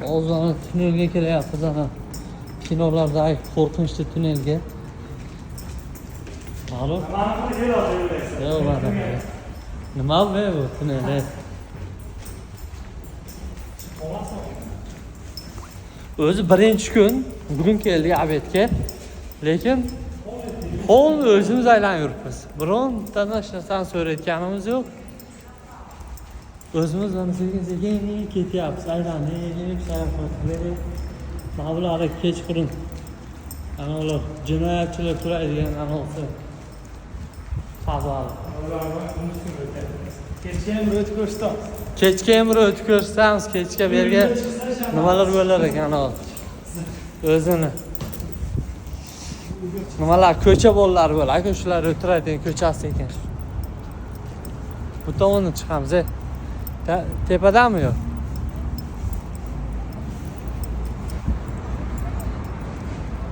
Hozir ana tunnelga kiryapmiz, ana kinolardagi qo'rqinchli tunnelga. Alo? Yo'q, mana. Nima bu, bu tunnel? Ey? O'zi birinchi kun, bugun keldik обед ga. Lekin полный o'zimiz aylanib yuribmiz. Birontadan hech narsani so'rayotganimiz yo'q. O'zimiz mana sekin sekin ketyapmiz, aylanib, sayohat qilib. Mana bular kechqurun ana ular jinoyatchilar turadigan anasi podval. Kechga ham bir o'tib ko'rsatamiz. Kechga ham bir o'tib ko'rsatamiz, kechga bu yerga nimalar bo'lar ekan hozir. O'zini nimalar ko'cha bolalari bo'ladi, shular o'tiradigan ko'chasi ekan. Bu tomondan chiqamiz, e. Tepadami yo'q?